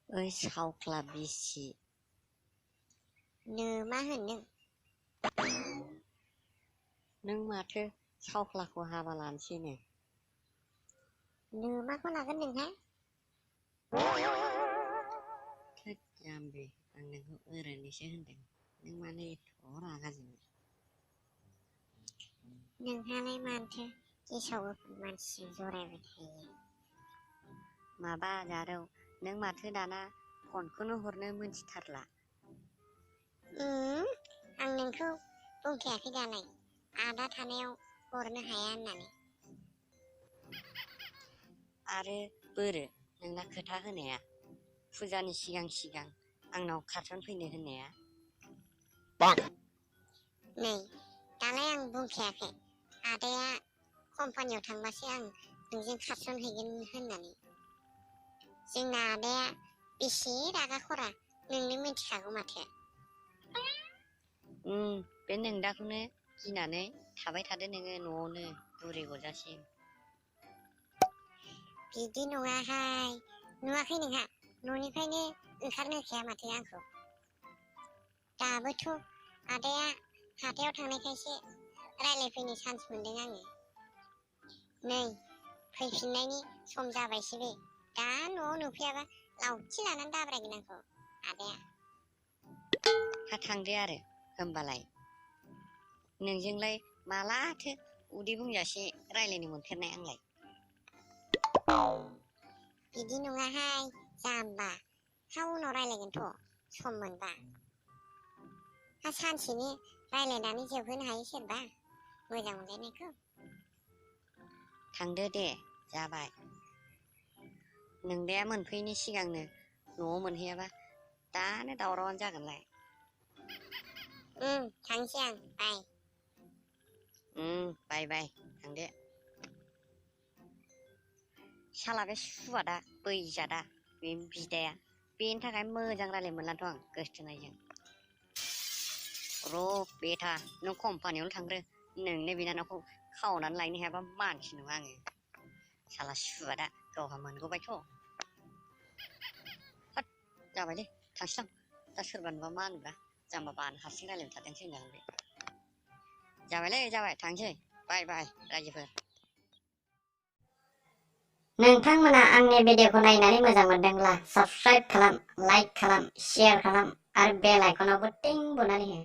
ओइ सावख्ला बिसि नो मा होनो नों माथो सावख्लाखौ हाबा लानोसैनो नो माखौ लागोन नोंहा थोद जाम्बि आं नोंखौ ओरैनोसो होनदों नों मानो एथ' रागा जोंनो नोंहालाय मानोथो गेसाव गोफोन मानसिजों जरायबाय थायो माबा जारौ नों माथो दाना फनखौनो हरनो मोनथिथारला आं नोंखौ बुंखायाखै दालाय आदा थानायाव हरनो हाया होननानै आरो बोरो नोंना खोथा होनाया फुजानि सिगां सिगां आंनाव खारसनफैनो होननाया नै दालाय आं बुंखायाखै आदाया कम्पानियाव थांबासो आं नोंजों खारसनहैगोन होननानै जोंना आदाया बेसे रागा खरा नोंनो मिथिखागौ माथो बे नोंदाखौनो गिनानै थाबाय थादो नोङो न'आवनो बुरि गजासिम बिदि नङाहाय नुवाखै नोंहा न'निफ्रायनो ओंखारनो होखाया माथो आंखौ दाबोथ' आदाया हाथायाव थांनायखायसो रायलायफैनो चान्स मोनदों आङो नै फैफिननायनि सम जाबायसो बे दा न'आव नुफैयाबा लावथि लानानै दाब्रायगोन आंखौ आदाया हा थांदो आरो होमबालाय नोंजोंलाय मालाथो उदै बुंजासे रायलायनो मोनफेरनाय आंलाय बिदि नङाहाय जाम्बा हा उनाव रायलायगोनथ' सम मोनबा हा सानसेनो रायलायनानै जोबहोनो हायो सोरबा मोजां मोनलायनायखौ थांदो दे जाबाय नोंदाया मोनफैयैनि सिगांनो न'आव मोनहैयाबा दानो दावरावानो जागोनलाय थांसै आं बाय बाय बाय थांदो साला बे सुवादा बैजादा बे बिदाया बेनि थाखाय मोजां रायलाय मोनलाथ' आं गोसथोनायजों र' बेथा नों कम्पानियावनो थांग्रो नोंनो बिनानावखौ खावनानै लायनो हायाबा मानसि नङा आङो साला सुवादा गावहा मोनगौबायथ' हाट जाबायलै थांसैलां दा सोरबा नुबा मा होनब्ला जाम्बा बानो हारसिं रायलायबाय थादोंसो होनजागोन बे जाबायलै जाबाय थांसै बाय बाय रायजोफोर नोंथांमोना आंनि भिडिअखौ नायनानै मोजां मोनदोंब्ला साबस्क्राइब खालाम लाइक खालाम शेयार खालाम आरो बेल आइकनावबो टिं बुनानै हो